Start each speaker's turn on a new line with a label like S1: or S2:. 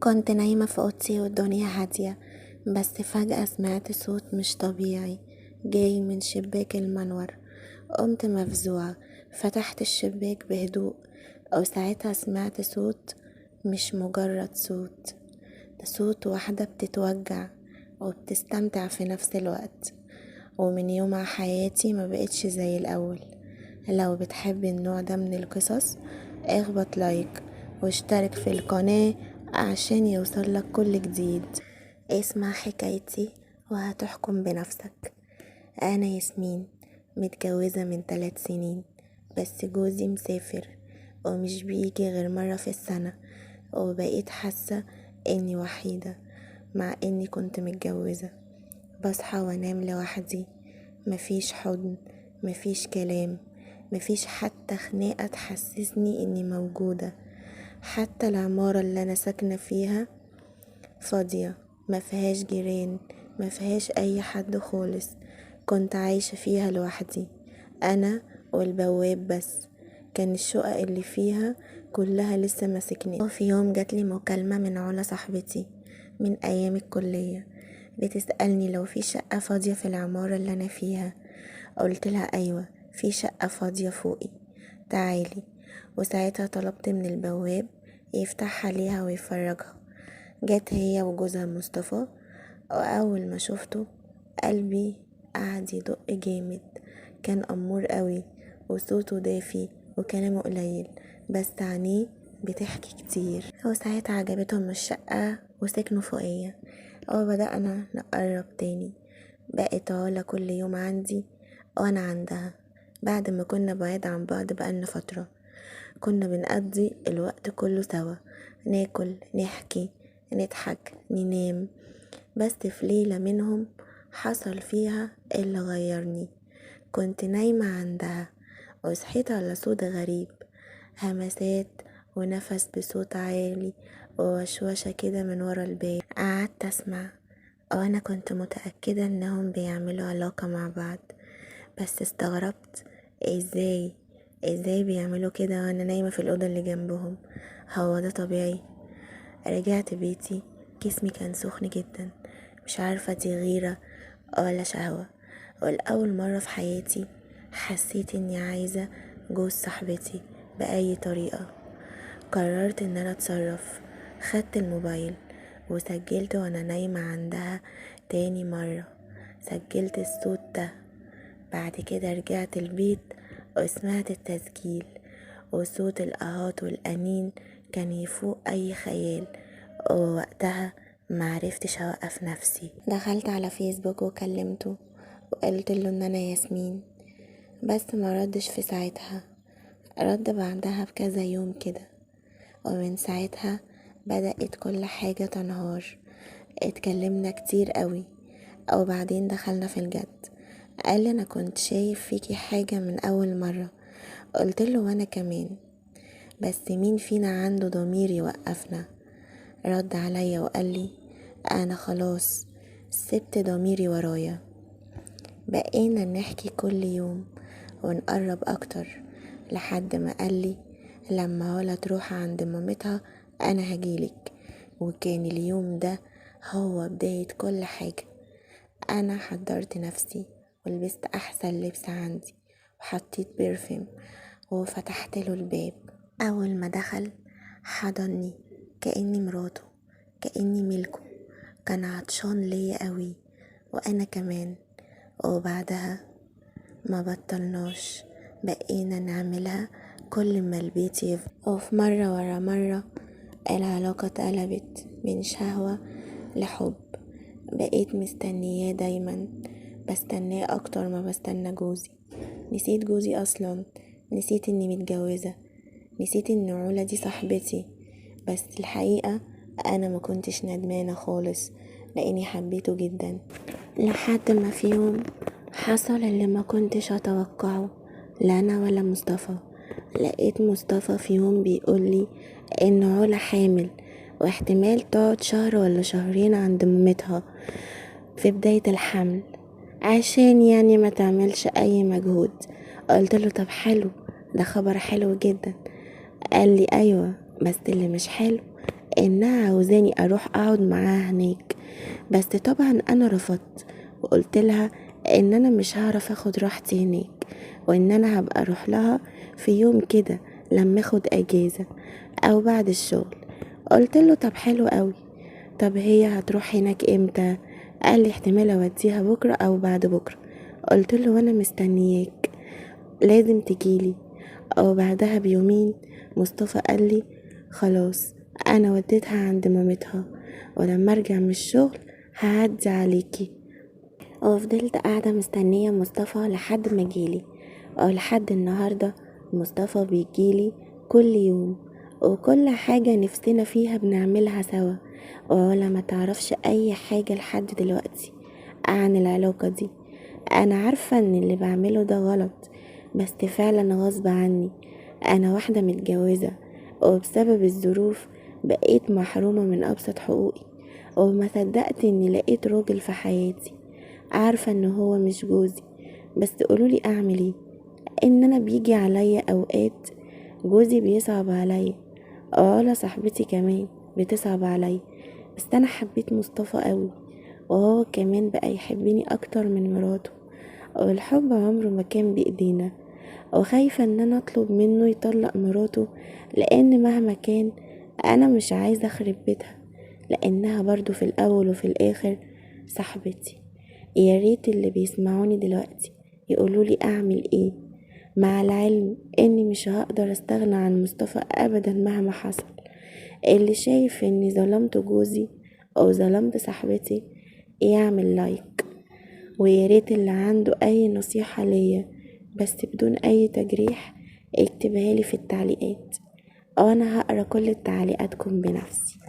S1: كنت نايمة في أوضتي والدنيا هادية، بس فجأة سمعت صوت مش طبيعي جاي من شباك المنور. قمت مفزوعة، فتحت الشباك بهدوء، وساعتها سمعت صوت مش مجرد صوت، ده صوت واحدة بتتوجع وبتستمتع في نفس الوقت. ومن يومها حياتي ما بقتش زي الأول. لو بتحب النوع ده من القصص اخبط لايك واشترك في القناة عشان يوصلك كل جديد. اسمع حكايتي وهتحكم بنفسك. أنا ياسمين، متجوزة من 3 سنين، بس جوزي مسافر ومش بيجي غير مرة في السنة، وبقيت حاسة إني وحيدة مع إني كنت متجوزة. بصحى وأنام لوحدي، مفيش حضن، مفيش كلام، مفيش حتى خناقة تحسسني إني موجودة. حتى العمارة اللي أنا ساكنة فيها فاضية، مفيهاش جيران، مفيهاش أي حد خالص. كنت عايشة فيها لوحدي، أنا والبواب بس. كان الشقق اللي فيها كلها لسه ما سكنتش. وفي يوم جاتلي مكالمة من علا صاحبتي من أيام الكلية، بتسألني لو في شقة فاضية في العمارة اللي أنا فيها. قلت لها أيوة في شقة فاضية فوقي، تعالي. وساعتها طلبت من البواب يفتحها ليها ويفرجها. جت هي وجوزها مصطفى، وأول ما شفته قلبي قعد يدق جامد. كان أمور قوي وصوته دافي وكلامه قليل، بس عينيه بتحكي كتير. وساعتها عجبتهم الشقة وسكنوا فوقية، وبدأنا نقرب تاني. بقت علا كل يوم عندي وأنا عندها، بعد ما كنا بعيد عن بعض بقالنا فترة. كنا بنقضي الوقت كله سوا، ناكل، نحكي، نضحك، ننام. بس في ليلة منهم حصل فيها اللي غيرني. كنت نايمة عندها وصحيت على صوت غريب، همسات ونفس بصوت عالي ووشوشة كده من ورا الباب. قعدت أسمع، وأنا كنت متأكدة إنهم بيعملوا علاقة مع بعض، بس استغربت ازاي بيعملوا كده وأنا نايمة في الأوضة اللي جنبهم؟ هو ده طبيعي؟ رجعت بيتي جسمي كان سخن جدا، مش عارفة دي غيرة ولا شهوة. والأول مرة في حياتي حسيت إني عايزة جوز صاحبتي بأي طريقة. قررت إن أنا أتصرف. خدت الموبايل وسجلت وأنا نايمة عندها تاني مرة، سجلت الصوت ده. بعد كده رجعت البيت وسمعت التسجيل، وصوت الآهات والأنين كان يفوق أي خيال، ووقتها معرفتش أوقف نفسي. دخلت على فيسبوك وكلمته وقلت له إن أنا ياسمين، بس ما ردش في ساعتها، رد بعدها بكذا يوم كده. ومن ساعتها بدأت كل حاجة تنهار. اتكلمنا كتير قوي، وبعدين دخلنا في الجد. قال لي أنا كنت شايف فيكي حاجة من أول مرة. قلت له وأنا كمان، بس مين فينا عنده ضمير يوقفنا؟ رد عليا وقال لي أنا خلاص سبت ضميري ورايا. بقينا نحكي كل يوم ونقرب أكتر، لحد ما قال لي لما علا تروح عند مامتها أنا هجيلك. وكان اليوم ده هو بداية كل حاجة. أنا حضرت نفسي ولبست أحسن لبس عندي وحطيت برفيوم وفتحت له الباب. أول ما دخل حضني كأني مراته، كأني ملكه. كان عطشان ليا قوي وأنا كمان. وبعدها ما بطلناش، بقينا نعملها كل ما البيت يفضى. وفي مرة ورا مرة العلاقة اتقلبت من شهوة لحب. بقيت مستنياه دايما، بستناه أكتر ما بستنى جوزي. نسيت جوزي أصلا، نسيت إني متجوزة، نسيت إن علا دي صاحبتي. بس الحقيقة أنا ما كنتش ندمانة خالص، لأني حبيته جدا. لحد ما في يوم حصل اللي ما كنتش أتوقعه، لا أنا ولا مصطفى. لقيت مصطفى في يوم بيقولي إن علا حامل واحتمال تقعد شهر ولا شهرين عند مامتها في بداية الحمل، عشان يعني ما تعملش أي مجهود. قلت له طب حلو، ده خبر حلو جدا. قال لي أيوة، بس اللي مش حلو انها عاوزاني اروح اقعد معاها هناك، بس طبعا انا رفضت وقلت لها ان انا مش هعرف اخد راحتي هناك، وان انا هبقى اروح لها في يوم كده لما اخد اجازة او بعد الشغل. قلت له طب حلو قوي، طب هي هتروح هناك امتى؟ قال لي احتمال اوديها بكرة او بعد بكرة. قلت له وانا مستنياك، لازم تجيلي. او بعدها بيومين مصطفى قال لي خلاص انا وديتها عند مامتها، ولما ارجع من الشغل هعدي عليكي. وفضلت قاعدة مستنية مصطفى لحد ما جيلي، او لحد النهاردة مصطفى بيجيلي كل يوم، وكل حاجة نفسنا فيها بنعملها سوا، ولا ما تعرفش اي حاجة لحد دلوقتي عن العلاقة دي. انا عارفة ان اللي بعمله ده غلط، بس فعلا غصب عني، انا واحدة متجوزة وبسبب الظروف بقيت محرومة من ابسط حقوقي، وما صدقت اني لقيت راجل في حياتي. عارفة ان هو مش جوزي، بس قولولي اعمل ايه؟ ان انا بيجي عليا اوقات جوزي بيصعب عليا، ولا صاحبتي كمان بتصعب عليا، بس انا حبيت مصطفى قوي، وهو كمان بقى يحبني اكتر من مراته، والحب عمره ما كان بايدينا. وخايفة ان انا اطلب منه يطلق مراته، لان مهما كان انا مش عايزة اخرب بيتها، لانها برضو في الاول وفي الاخر صاحبتي. يا ريت اللي بيسمعوني دلوقتي يقولولي اعمل ايه، مع العلم اني مش هقدر استغنى عن مصطفى ابدا مهما حصل. اللي شايف اني ظلمت جوزي او ظلمت صاحبتي يعمل لايك، ويا ريت اللي عنده اي نصيحة ليا بس بدون اي تجريح اكتبها لي في التعليقات، وانا هقرا كل تعليقاتكم بنفسي.